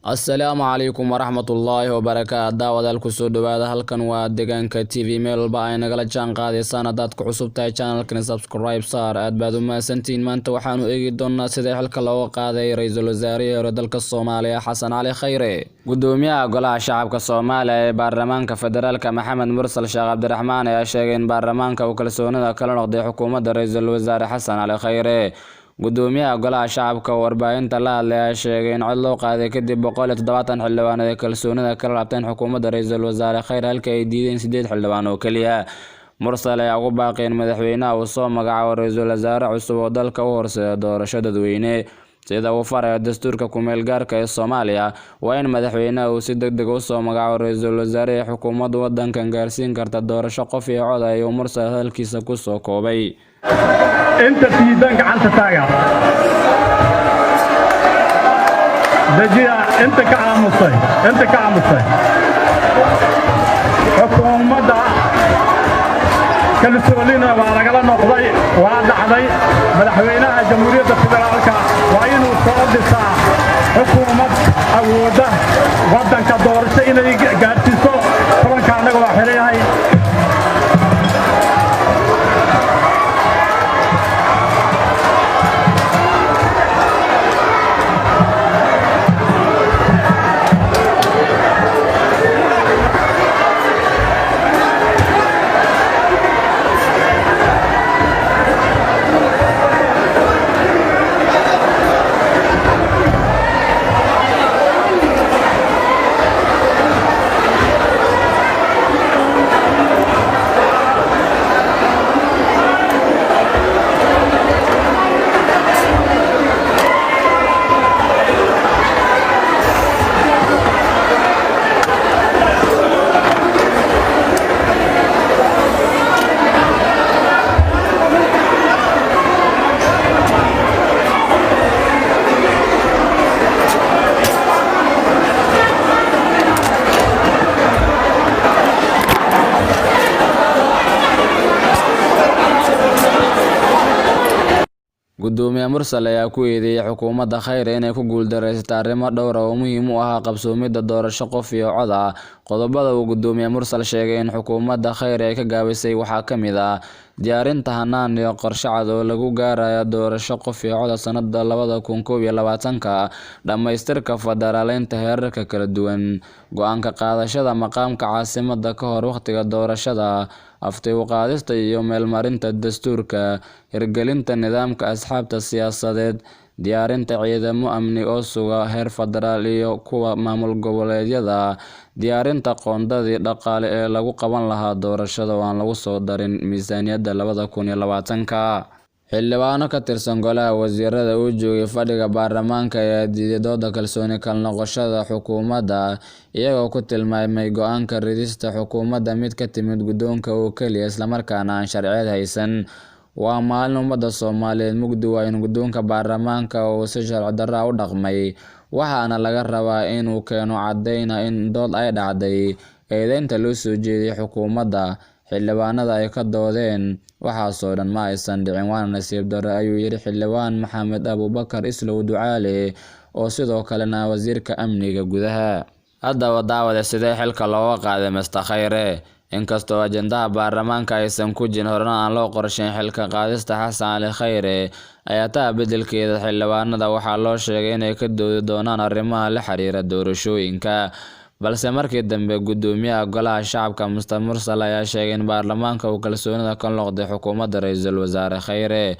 Asalaamu calaykum waraxmatullaahi wabarakaatu. Daawadaal, kusoo dhawaada. Halkan waa Deegaanka TV, meel walba ay nagala jaan qaadaysaan. Haddaad ku cusub tahay channelkan, subscribe saar. Aad baad u mahadsantihiin. Maanta waxaanu eegi doonaa sida xilka looga qaaday ra-iisul wasaarihii hore dalka Soomaaliya, Xasan Cali Khayre. Gudoomiyaha Golaha Shacabka Soomaaliya ee baarlamaanka federaalka, Maxamed Mursal Sheekh Cabdiraxmaan, ayaa sheegay in baarlamaanka uu kalsoonida kala noqday xukuumadda ra-iisul wasaare Xasan Cali Khayre. Gudoomiyaha Golaha Shacabka oo warbaahinta la hadlay ayaa sheegay in cod loo qaaday kadib 170 xildhibaaneed ay kalsoonida kala laabteen xukuumadda ra-iisul wasaare Khayre, halka ay diideen 8 xildhibaan oo keliya. Mursal ayaa ugu baaqay in madaxweynaha uu soo magacaabo ra-iisul wasaare cusub oo dalka u horseeda doorasho dadweyne, sida uu farayo dastuurka ku-meel gaarka ee Soomaaliya. Waa in madaxweynaha uu si degdeg ah usoo magacaabo ra-iisul wasaare ee xukuumadda waddankan gaarsiin karta doorasho qof iyo cod, ayuu Mursal hadalkiisa kusoo koobay. Inta diidan gacanta taaga. Dejiya. Inta ka aamusay, inta ka aamusay. Xukuumadda kalsoonina waa lagala noqday, waa dhacday. Madaxweynaha Jamhuuriyadda Federaalka waa inuu soo dhisaa xukuumad awoodda waddanka doorasho inay gaadhsiiso. Kulanka annaga waa xiran yahay. Gudoomiye Mursal ayaa ku eedeeyay xukuumadda Khayre inay ku guuldareysatay arrimo dhowr ah oo muhiim u ahaa qabsoomidda doorasho qof iyo cod ah. Qodobada uu Gudoomiye Mursal sheegay in xukuumadda Khayre ay ka gaabisay waxaa ka mid ah diyaarinta hanaan iyo qorshe cad oo lagu gaarayo doorasho qof iyo cod ah sanadka 2021-ka, dhamaystirka federaaleynta heerarka kala duwan, go'aan ka qaadashada maqaamka caasimadda ka hor waqtiga doorashada, afti u qaadista iyo meelmarinta dastuurka, hirgelinta nidaamka axsaabta siyaasadeed, diyaarinta ciidamo amni oo suga heer federaal iyo kuwa maamul goboleedyada, diyaarinta qoondadii dhaqaale ee lagu qaban lahaa doorashada oo aan lagu soo darin miisaaniyadda 2020-ka. Xildhibaano ka tirsan Golaha Wasiirada oo joogay fadhiga baarlamaanka ayaa diiday doodda kalsooni kala noqoshada xukuumadda, iyagoo ku tilmaamay go'aanka ridista xukuumadda mid ka timid guddoonka oo keliya, islamarkaana aan sharciyad haysan. Waa maalin ummadda Soomaaliyeed mugdi u ah in guddoonka baarlamaanka uu si sharci darro ah u dhaqmay, waxaana laga rabaa inuu keeno caddayn ah in dood ay dhacday, eedeynta loo soo jeediyay xukuumadda, xildhibaanada ay ka doodeen, waxaasoo dhan ma aysan dhicin, waana nasiib darro, ayuu yidhi Xildhibaan Maxamed Abuubakar Islow Ducaale, oo sidoo kalena ah wasiirka amniga gudaha. Haddaba daawade, sidee xilka looga qaaday Mr Khayre? Inkastoo ajandaha baarlamaanka aysan ku jirin, horena aan loo qorsheyn xilka qaadista Xasan Cali Khayre, ayaa taa beddelkeeda xildhibaanada waxaa loo sheegay inay ka doodi doonaan arrimaha la xiriira doorashooyinka. Balse markii dambe Gudoomiyaha Golaha Shacabka, Mr Mursal, ayaa sheegay in baarlamaanka uu kalsoonida ka noqday xukuumadda ra-iisul wasaare Khayre.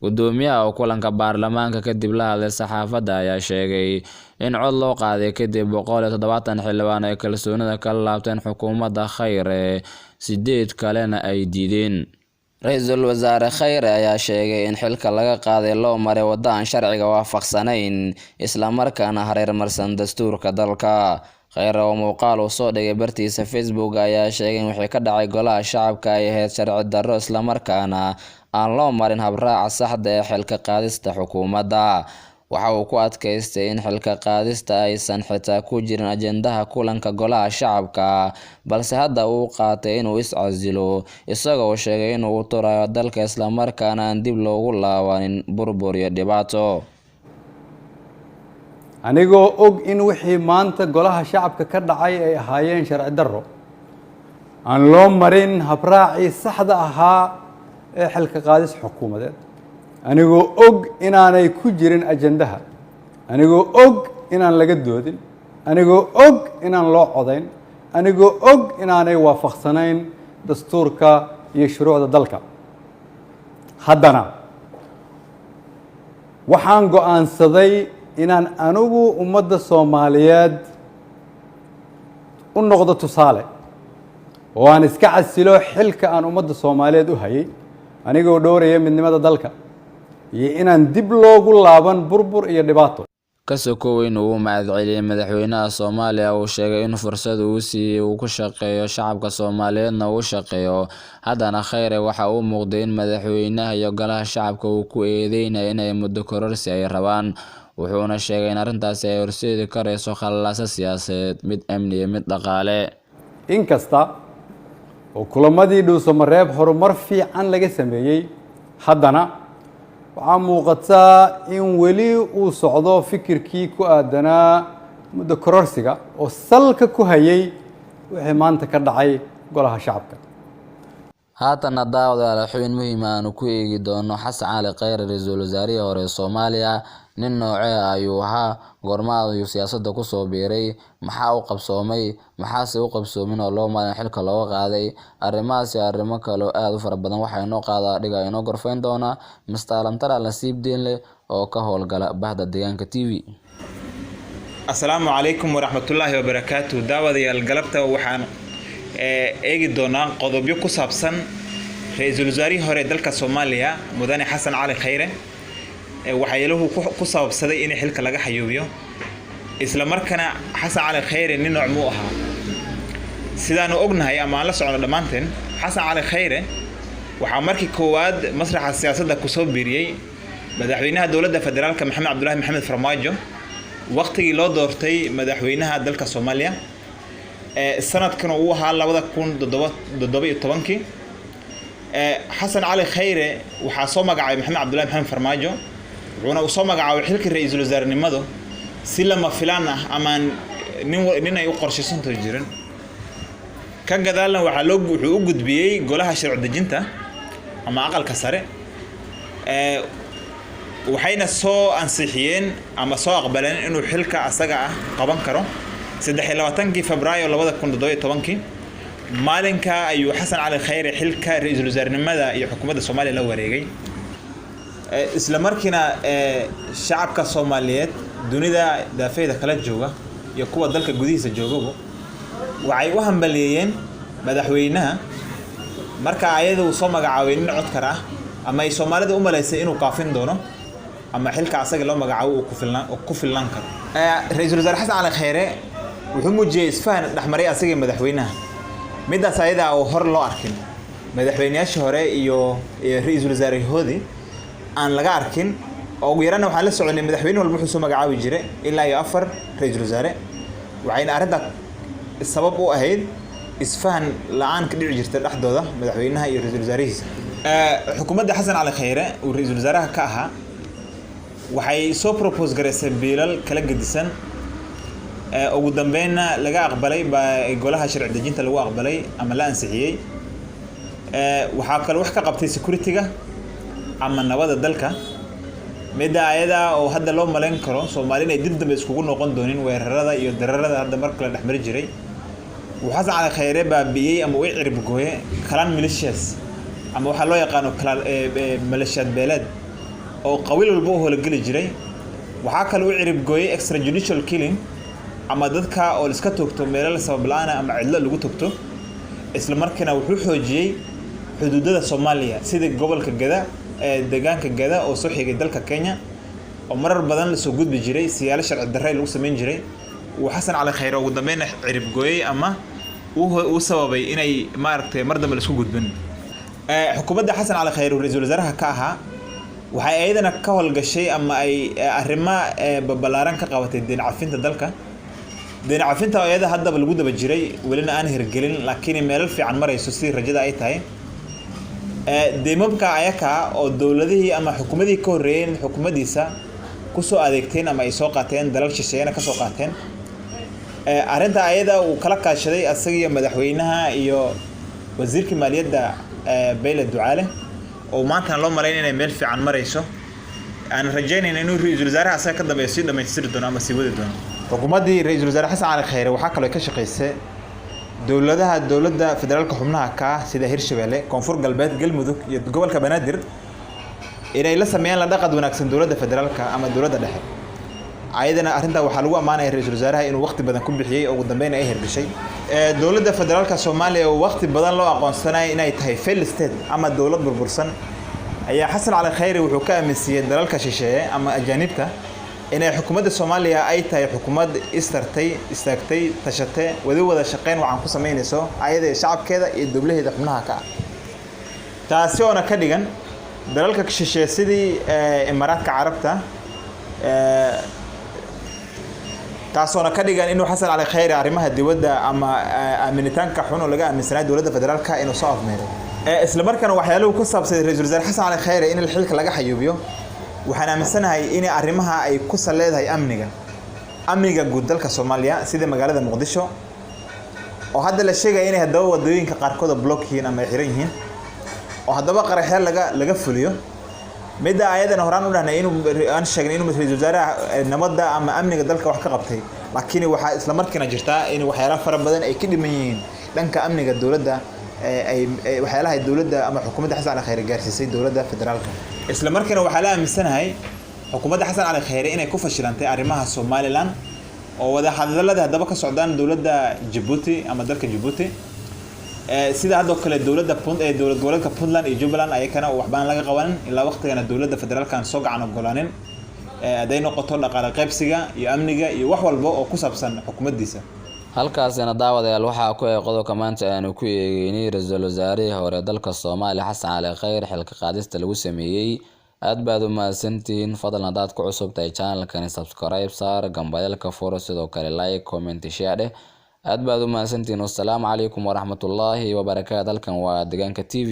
Gudoomiyaha oo kulanka baarlamaanka kadib la hadlay saxaafadda ayaa sheegay in cod loo qaaday kadib 170 xildhibaan ay kalsoonida kala laabteen xukuumadda Khayre, 8 kalena ay diideen. Ra-iisul wasaare Khayre ayaa sheegay in xilka laga qaaday loo maray waddo aan sharciga waafaqsanayn, isla markaana hareermarsan dastuurka dalka. Khayre oo muuqaal uu soo dhigay bartiisa Facebook ayaa sheegay in wixii ka dhacay Golaha Shacabka ay ahayd sharci darro, islamarkaana aan loo marin habraaca saxda ee xilka qaadista xukuumadda. Waxa uu ku adkaystay in xilka qaadista aysan xitaa ku jirin ajendaha kulanka Golaha Shacabka, balse hadda uu qaatay inuu is casilo, isagoo sheegay inuu u turayo dalka isla markaana aan dib loogu laabanin burbur iyo dhibaato. Anigoo og in wixii maanta Golaha Shacabka ka dhacay ay ahaayeen sharci darro aan loo marin habraacii saxda ahaa ee xilka qaadis xukuumadeed, anigoo og inaanay ku jirin ajendaha, anigoo og inaan laga doodin, anigoo og inaan loo codayn, anigoo og inaanay waafaqsanayn dastuurka iyo shuruucda dalka, haddana waxaan go'aansaday inaan anigu ummadda Soomaaliyeed u noqdo tusaale oo aan iska casilo xilka aan ummadda Soomaaliyeed u hayay, anigoo dhowraya midnimada dalka iyo inaan dib loogu laaban burbur iyo dhibaato. Ka sokow in uu u mahadceliyay madaxweynaha Soomaaliya, uu sheegay in fursad uu siiyay uu ku shaqeeyo, shacabka Soomaaliyeedna uu shaqeeyo, haddana Khayre waxa uu muuqday in madaxweynaha iyo Golaha Shacabka uu ku eedeynayo inay muddo kororsi ay rabaan, wuxuuna sheegay in arrintaasi ay horseedi karayso khalalaase siyaasadeed, mid amni iyo mid dhaqaale. Inkasta oo kulamadii Dhuusamareeb horumar fiican laga sameeyey, haddana waxaa muuqataa in weli uu socdo fikirkii ku aadanaa muddo kororsiga oo salka ku hayay wixii maanta ka dhacay Golaha Shacabka. Haatanna daawadayaal, xubin muhiim ah aanu ku eegi doono Xasan Cali Khayre, ra-iisul wasaarihii hore ee Soomaaliya. Nin noocee ayuu ahaa? Goorma ayuu siyaasadda kusoo biiray? Maxaa u qabsoomay? Maxaase u qabsoomin oo loo maalin xilka looga qaaday? Arrimahaas iyo arrimo kale oo aad u fara badan waxaa inoo qaadaa dhiga inoo gorfayn doona Mr. Alamtara Nasiib Diinle oo ka howlgala bahda Deegaanka TV. Asalaamu calaykum waraxmatullaahi wabarakaatu. Daawadayaal, galabta waxaan eegi doonaa qodobyo ku saabsan ra-iisul wasaarihii hore dalka Soomaaliya, mudane Xasan Cali Khayre, waxyeeluhu ku sababsaday in xilka laga xayuubiyo, isla markaana Xasan Cali Khayre nin nooc muu ahaa? Sidaanu ognahay ama aan la socono dhammaanteen, Xasan Cali Khayre waxaa markii koowaad masraxa siyaasadda kusoo biiriyey madaxweynaha dowladda federaalka, Maxamed Cabdulaahi Maxamed Farmaajo, waqtigii loo doortay madaxweynaha dalka Soomaaliya, sanadkan uu ahaa 2017-kii. Xasan Cali Khayre waxaa soo magacaabay Maxamed Cabdulahi Maxamed Farmaajo, wuxuuna uu soo magacaabay xilkii ra-iisul wasaarenimadu si lama filaan ah amaan nin ay u qorshaysanto jirin. Ka gadaalna waxaa loo wuxuu u gudbiyey golaha sharci dejinta ama aqalka sare, waxayna soo ansixiyeen ama soo aqbaleen inuu xilka asaga ah qaban karo 23-kii Febraayo 2017-kii. Maalinka ayuu Xasan Cali Khayre xilka ra-iisul wasaarenimada iyo xukuumadda Soomaaliya la wareegay. Isla markiina shacabka Soomaaliyeed dunida daafeeda kala jooga iyo kuwa dalka gudihiisa joogaba waxay u hambaliyeeyeen madaxweynaha marka ayada uu soo magacaabay nin codkar ah ama ay Soomaalida u malaysay inuu kaafin doono ama xilka asaga loo magacaabo uu ku filnaan karo. Ra-iisul wasaare Xasan Cali Khayre wuxuu muujiyey isfahan dhexmaray asaga madaxweynaha, midaas ayada oo hor loo arkin madaxweynayaashii hore iyo ra-iisul wasaarahoodii aan laga arkin, oo ugu yaraana waxaan la soconay madaxweyne walba wuxuu soo magacaabi jiray ilaa iyo 4 ra-iisul wasaare, waxayna arrintaa sabab u ahayd isfahan la-aan ka dhici jirta dhexdooda madaxweynaha iyo ra-iisul wasaarihiisa. Xukuumadda Xasan Cali Khayre uu ra-iisul wasaaraha ka ahaa waxay soo propose garaysay biilal kala gedisan, ugu dambeynna laga aqbalay baa golaha sharci dejinta lagu aqbalay ama la ansixiyey. Waxaa kaloo wax ka qabtay security-ga ama nabadda dalka, midda ayada oo hadda loo malayn karo Soomaali inay dib dambe iskugu noqon doonin weerarada iyo dararada hadda mar kale dhexmari jiray. Wuxuu Xasan Cali Khayre baabi'iyey ama u cirib gooye clan militias ama waxaa loo yaqaano clan maleeshiyaad beeleed oo qabiil walba u howlgeli jiray. Waxaa kaloo u cirib gooyey extrajudicial killing ama dadka oo la iska toogto meelal sabab la'aan ah ama cidlo lagu toogto. Isla markiina wuxuu xoojiyey xuduudada Soomaaliya, sida gobolka Gada ee deegaanka Gada oo soo xigay dalka Kenya oo marar badan lasoo gudbi jiray siyaalo sharci darre lagu samayn jiray. Uu Xasan Cali Khayre ugu dambeynna cirib gooyey ama uu sababay inay maaragtay mar dambe la isku gudbin. Xukuumadda Xasan Cali Khayre uu ra-iisul wasaaraha ka ahaa Waxay ayadana ka howlgashay ama ay arrimo babalaaran ka qabatay deyn cafinta dalka. Deyn cafinta oo iyada haddaba lagu daba jiray, welina aan hirgelin, laakiin meelal fiican marayso sidii rajada ay tahay. Deymamka ayaka oo dowladihii ama xukuumadihii ka horreeyeen xukuumaddiisa kusoo adeegteen ama ay soo qaateen, dalal shisheeyana kasoo qaateen. Arrinta ayada uu kala kaashaday asaga iyo madaxweynaha iyo wasiirka maaliyadda Beyle Ducaale, oo maantana loo malayn inay meel fiican marayso, aan rajaynayna inuu ra-iisul wasaaraha asaga ka dambeeyo sii dhamaystiri doono ama sii wadi doono. Xukuumaddii ra-iisul wasaare Xasan Cali Khayre waxaa kaloo ka shaqaysay dowladaha dowladda federaalka xubnaha ka ah sida Hirshabelle, Koonfur Galbeed, Galmudug iyo gobolka Banaadir inay la sameeyaan la dhaqan wanaagsan dowladda federaalka ama dowladda dhexe. Ayadana arrintaa waxaa lagu ammaanaya ra-iisul wasaaraha inuu waqti badan ku bixiyey oo ugu dambeyn ay hirgashay. Dowladda federaalka Soomaaliya oo waqti badan loo aqoonsanaya inay tahay failed state ama dowlad burbursan ayaa Xasan Cali Khayre wuxuu ka aaminsiiyey dalalka shisheeye ama ajaanibta inay xukuumadda Soomaaliya ay tahay xukuumad istartay, istaagtay, tashatay, wadi wada shaqeyn waxaan ku samaynayso ayada iyo shacabkeeda iyo dowlaheeda xubnaha ka ah, taasi oona ka dhigan dalalka shisheeye sidii Imaaraadka Carabta, taasoona ka dhigan inuu Xasan Cali Khayre arrimaha dibadda ama aaminitaanka xun oo laga aaminsanaa dowladda federaalka inuu soo afmeeray. Isla markaana waxyaaluhu ku saabsaday ra-iisul wasaare Xasan Cali Khayre in xilka laga xayuubiyo, waxaan aaminsanahay in arrimaha ay ku saleedahay amniga guud dalka Soomaaliya, sida magaalada Muqdisho oo hadda la sheegaya inay haddaba wadooyinka qaarkood block yihiin ama ay xiran yihiin, oo haddaba qaraxyo laga fuliyo. Midda ayadana horaan u dhahnay inuu aan sheegnay inuu ra-iisul wasaaraha nabadda ama amniga dalka wax ka qabtay, laakiin waxaa isla markiina jirtaa in waxyaalaha fara badan ay ka dhiman yihiin dhanka amniga dowladda, ay waxyaalaha dowladda ama xukuumadda Xasan Cali Khayre gaarsiisay dowladda federaalka. Isla markiina waxaa la aaminsanahay xukuumadda Xasan Cali Khayre inay ku fashilantay arrimaha Somaliland, oo wada hadallada haddaba ka socdaan dowladda Djibouti ama dalka Djibouti, sida haddoo kale dowladda Punt ee dowlad goboleedka Puntland iyo Jubbaland ayakana waxbaan laga qabanin ilaa waqtigana dowladda federaalka aan soo gacan ogolaanin, hadday noqoto dhaqaale qaybsiga iyo amniga iyo wax walba oo ku saabsan xukuumaddiisa. Halkaasina, daawadayaal, waxaa ku eeg qodobka maanta aanu ku eegeynay ra-iisul wasaarihii hore dalka Soomaaliya Xasan Cali Khayr xilka qaadista lagu sameeyey. Aad baad u mahadsantihiin. Fadlan haddaad ku cusub tahay channelkani, subscribe saar, gambaleelka furo, sidoo kale like, comment, share dheh. Aad baad u mahadsantihiin. Wassalaamu calaykum waraxmatullaahi wabarakaatu. Halkan waa Deegaanka TV.